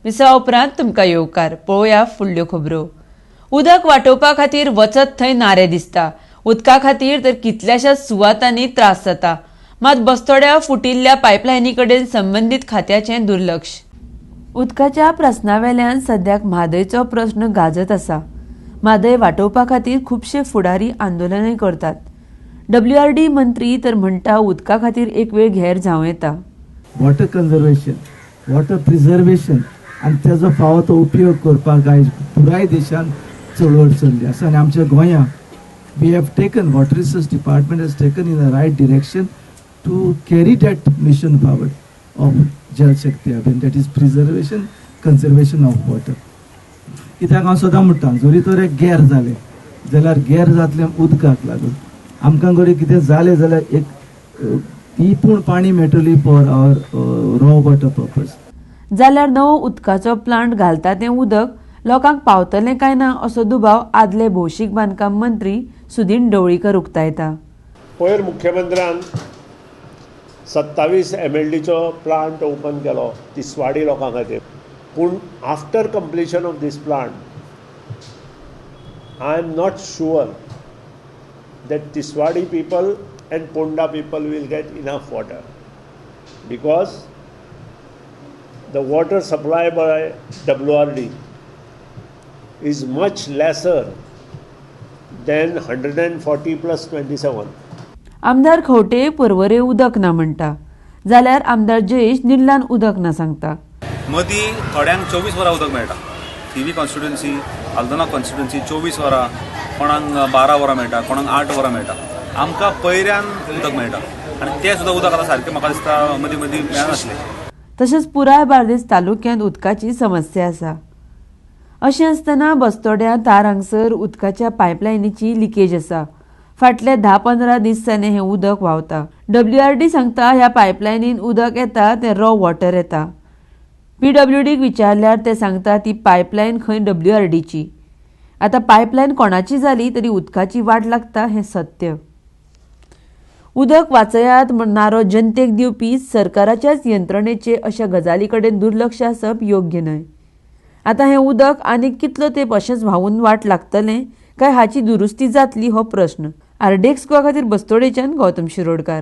विसवा उपरांत तुमकां येवकार. पळोवया फुडल्यो खबरो. उदक वाटोवपा खातीर वचत थंय नारे दिसता. उदका खातीर तर कितल्याशाच सुवातांनी त्रास जाता. मात बस्तोड्या फुटिल्ल्या पायपलायनी कडेन संबंदीत खात्याचें दुर्लक्ष. उदकाच्या प्रस्ना वेल्यान सद्याक म्हादयचो प्रस्न गाजत आसा. म्हादय वाटोवपा खातीर खुबशे फुडारी आंदोलनय करतात. डब्ल्यूआरडी मंत्री तर म्हणटा, उदका खातीर एक वेळ घेर जावं येता. वॉटर कन्जर्वेशन, वॉटर प्रिझर्वेशन आनी तेजो फावो तो उपयोग करपाक आयज पुराय देशान चळवळ चल्ली आसा. आनी आमच्या गोंयांत we have taken, water resource department has taken in the right direction to carry that mission forward of Jal Shakti Abhiyan, that is preservation, conservation of water. कित्याक हांव सदां म्हणटा, जरी तर एक गेर जालें जाल्यार गेर जातलें उदकाक लागून. आमकां घडये कितें जालें जाल्यार एक ती पूण पाणी मेळटली for our raw water purpose. जाल्यार नवो उदकाचो प्लांट घालता तें उदक लोकांक पावतलें काय ना असो दुबाव आदले भौशीक बांदकाम मंत्री सुदीन ढवळीकर उक्तायता. पयर मुख्यमंत्र्यान 27 एमएलडीचो प्लांट ओपन केलो तिसवाडी लोकां खातीर. पूण after completion of this plant, I am not sure that Tiswadi people and Ponda people will get enough water, because the water supply by WRD is much lesser than 140 plus 27. आमदार खंवटे पर्वरे उदक ना म्हणटा, जाल्यार आमदार जयेश निर्लान उदक ना सांगता. मदीं थोड्यांक 24 वरां उदक मेळटा. थिवी कॉन्स्टिट्युन्सी, आल्दोना कॉन्स्टिट्युन्सी 24 वरां, कोणाक 12 वरां मेळटा, कोणाक 8 वरां मेळटा. आमकां पयऱ्यान उदक मेळटा आनी तें सुद्दां उदक आतां सारकें म्हाका दिसता मदीं मदीं मेळनासलें. तशेंच पुराय बार्देस तालुक्यांत उदकाची समस्या आसा. अशें आसतना बस्तोड्यां तार हांगसर उदकाच्या पायपलायनीची लिकेज आसा. फाटले 10-15 दीस जाले हें उदक व्हांवता. डब्ल्यूआरडी सांगता, ह्या पायपलायनीन उदक येता तें रॉ वॉटर येता. पीडब्ल्यूडीक विचारल्यार ते सांगता, ती पायपलायन खंय डब्ल्यूआरडीची. आतां पायपलायन कोणाची जाली तरी उदकाची वाट लागता हें सत्य. उदक वाचयात म्हण नारो जनतेक दिवपी सरकाराच्याच यंत्रणेचे अशा गजाली कडेन दुर्लक्ष आसप योग्य न्हय. आतां हें उदक आनीक कितलो तेंप अशेंच व्हांवून वाट लागतलें काय हाची दुरुस्ती जातली हो प्रस्न. आरडीएक्स गोवा खातीर बस्तोडेच्यान गौतम शिरोडकार.